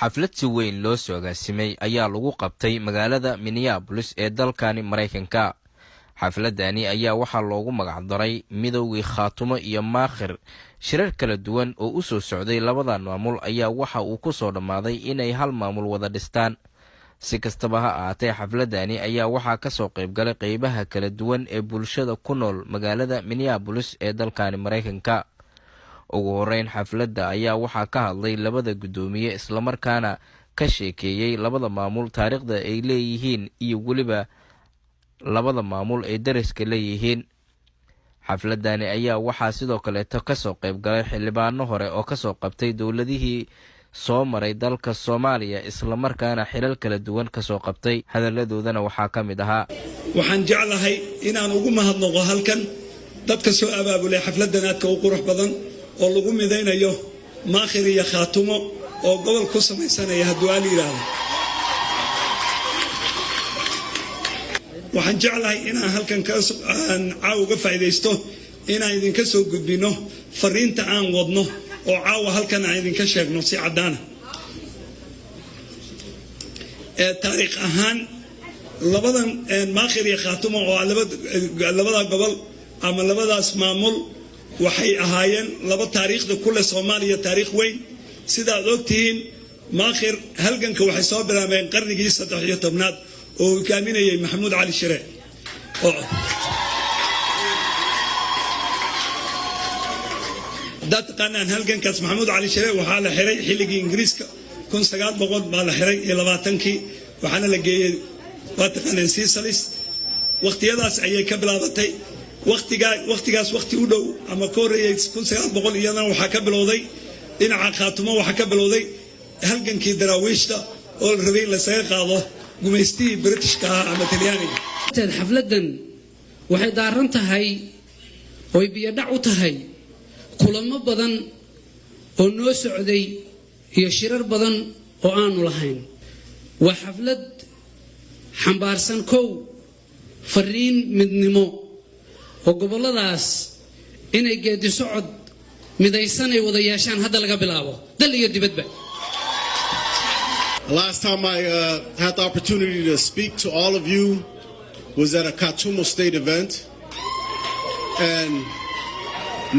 Xaflad si weyn loo soo agaasimay ayaa lagu qabtay magaalada Minneapolis ee dalkani Maraykanka. Xafladani ayaa waxaa loogu magacdaray Midowgii Khaatumo iyo Maakhir. Shirar kala duwan oo u soo socday labadan maamul ayaa waxa uu ku soo dhammaaday inay hal maamul wada dhistaan. Si kastaba ha ahaatee, xafladani ayaa waxaa kasoo qaybgalay qeybaha kala duwan ee bulshada ku nool magaalada Minneapolis ee dalkani Maraykanka. Ugu horeyn, xafladda ayaa waxaa ka hadlay labada guddoomiye, islamarkaana ka sheekeeyey labada maamul taariikhda ay leeyihiin iyo weliba labada maamul ay dariska leeyihiin. Xafladani ayaa waxaa sidoo kaleeto kasoo qayb galay xildhibaano hore oo kasoo qabtay dowladihii soo maray dalka Soomaaliya, islamarkaana xilal kala duwan kasoo qabtay. Hadalladoodana waxaa ka mid ahaa: Waxaan jeclahay inaan ugu mahadnaqo halkan dadka soo abaabulay xafladdan aadka u qurux badan oo lagu midaynayo Maakhir iyo Khaatumo oo gobol ku samaysanaya, hadduu Aal yidhaahdo. Waxaan jeclahay inaan halkan aan caawa uga faa'iidaysto inaan idinka soo gudbinno fariinta aan wadno oo caawa halkan aan idinka sheegno si caddaana. Taariikh ahaan, labadan Maakhir iyo Khaatumo oo labada gobol ama labadaas maamul waxay ahaayeen laba taariikhda ku leh Soomaaliya taariikh weyn. Sidaad ogtihiin, Maakhir halganka waxay soo bilaabeen qarnigii 13aad oo hogaaminayay Maxamuud Cali Shire. Haddaad taqaanaan halgankaas, Maxamuud Cali Shire waxaa la xiray xilligii Ingiriiska, 1900 baa la xiray iyo 20kii, waxaana la geeyey, waa taqaaneen, Sisalis. Waqtiyadaas ayay ka bilaabatay. Watigaa wakhtigaas wakhti u dhow ama ka horreeyey 1900 iyadana waxaa ka bilowday dhinaca Khaatumo, waxaa ka bilowday halgankii Daraawiishta oo la rabay in lasaga qaado gumaystihii Britishka ahaa ama Talyaaniga. Xafladdan waxay daaran tahay oy biyodhac u tahay kulamo badan oo noo socday iyo shirar badan oo aanu lahayn. Waa xaflad xambaarsan kow fariin midnimo oo gobolladaas inay geedi socod midaysanay wada yeeshaan hadda laga bilaabo, dal iyo dibadba. Last time I had the opportunity to speak to all of you was at a Khatumo State event. And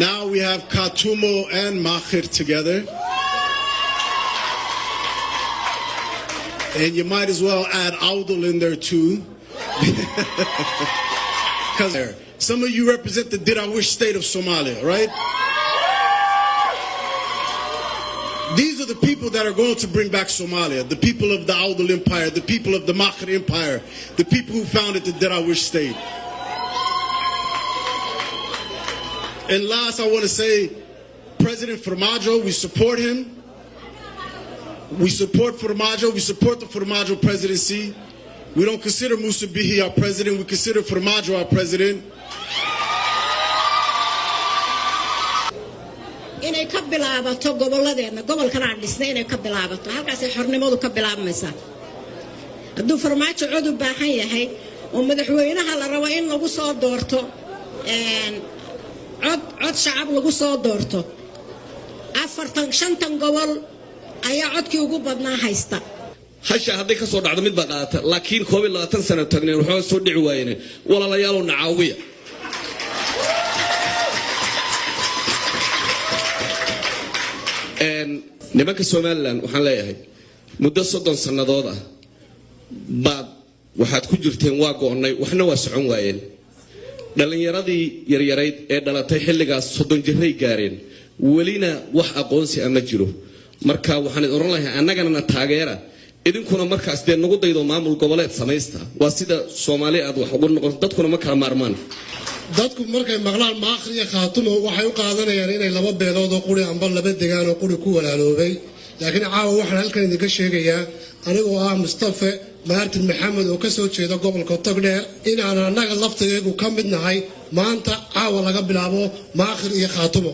now we have Khatumo and Maakhir together. And you might as well add Awdal in there too. Because some of you represent the Dirawish state of Somalia, right? These are the people that are going to bring back Somalia, the people of the Awdal Empire, the people of the Maakhir Empire, the people who founded the Dirawish state. And last, I want to say, President Farmajo, we support him. We support Farmajo. We support the Farmajo presidency. We don't consider Musa Bihi our president. We consider Farmajo our president. Inay ka bilaabato gobolladeenna, gobolkan aan dhisnay inay ka bilaabato, halkaasay xornimadu ka bilaabmaysaa. Hadduu Farmaajo cod u baahan yahay oo madaxweynaha la rabo in lagu soo doorto cod, cod shacab lagu soo doorto, afartan shantan gobol ayaa codkii ugu badnaa haysta. Hasha hadday ka soo dhacdo mid baa qaadata, laakiin 21 sano tagneen, waxba soo dhici waayeen. Walaalayaalow, nacaawiya. Nimanka Somalilan waxaan leeyahay, muddo 30 sannadood ah baad waxaad ku jirteen waa go'onnay, waxna waa socon waayeen. Dhallinyaradii yaryarayd ee dhalatay xilligaas 30 jiray gaareen, welina wax aqoonsi ah ma jiro. Marka waxaan idin oran lahay, annaganana taageera, idinkuna markaas dee nagu daydo, maamul goboleed samaysta. Waa sida Soomaali aad wax ugu noqon, dadkuna ma kala maarmaan. Dadku markay maqlaan Maakhir iyo Khaatumo waxay u qaadanayaan inay laba beelood oo quri amba laba degaan oo quri ku walaaloobay. Laakiin caawa waxaan halkan idinka sheegayaa, anigoo ah Mustafe Maartin Maxamed oo ka soo jeeda gobolka Togdheer, inaan annaga laftageegu ka mid nahay maanta caawa laga bilaabo Maakhir iyo Khaatumo.